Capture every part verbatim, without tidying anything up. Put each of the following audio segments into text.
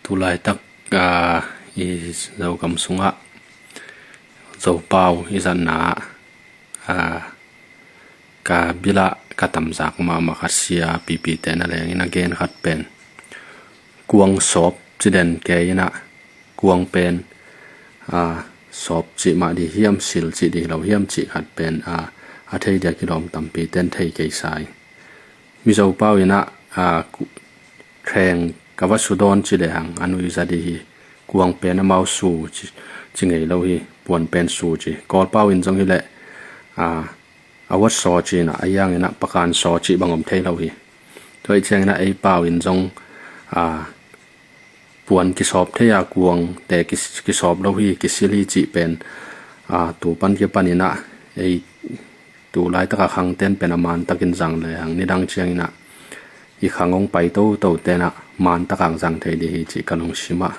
Tulaitak, aa, i Zogam sungah Zopau i zatna ah, aa, ka bilah ka tamzak mahmah khat sia pipite na leng in a gen khat pen kuang sawp ci den kei in ah, kuang pen, aa, sawp cih mah di hiam, sil cih di lo hiam cih khat pen, aa, a thei dia kilawm tampi ten thei kei sa ing. Mizo pau in ah, aa, ku-, threng ka va su dawn ci lehang a nuihzat di hi. Kuang pen amau su ci, ci ngei lo hi, puan pen su ci. Kawl pau in zong hi leh, aa, a wat saw ci in ah, a yang in ah pakan saw cih bang om thei lo hi. Tua ih ciangin ah ei pau in zong, aa, puan kisawp thei a, kuangte kis-, kisawp lo hi, kisil hi cih pen, aa, tu pan kipan in ah ei tu laitak a khangten pen a mantakin zang lehang nidang ciangin ah i khang hong pai toto ten ah mantak a zang thei di hi cih ka lungsim ah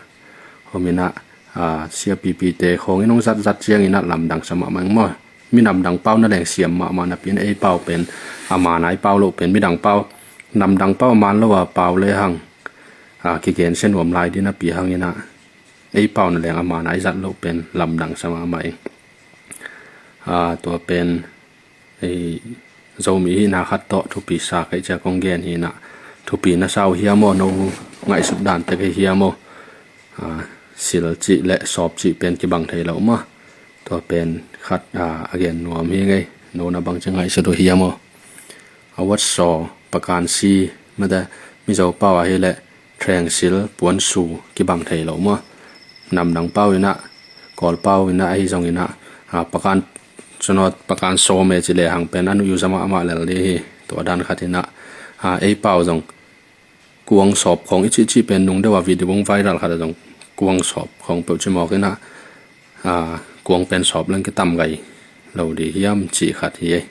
om in ah, aa, sia pipite khawng in hong zatzat ciangin ah lamdang sa mahmah ing maw. Minam dang pau na leng siam mahmah napi in ei pau pen a man a i pau loh pen, midang pau, nam dang pau a man lo a pau lehang, aa, kigen sia nuam lai di napi hang in ah ei pau na leng a man a i zat loh pen lamdang sa mahmah ing. Aa, tua pen ei Zomi hihna khat tawh thupi sa kei cia kong gen hi in ah, thupi na sa uh hiam aw, no ngaihsut dan tek hi hiam aw. Aa, sil cih le sawp cih pen kibang thei lo maw. Tua pen khat, aa, a gen nuam hi ngei, no na bang ci ngaihsut uh hiam aw. A wat saw, pakan si, mate, Mizo pau ahi leh threng, sil, puan su kibang thei lo maw. Nam dang pau in ah, Kawl pau in ah, ahi zong in ah, aa, pakan, cunawt pakan sawm e ci lehang pen a nuih uh za mahmah lel di hi. Tua dan khat in ah, aa, ei pau zong kuang sawp khawng i cihcih pen nung deuh a video hong viral khat ah zong kuang sawp khawng peuh ci mawk in ah, aa, kuang pen sawp leng kitam gai lo di hiam cih khat hi ei.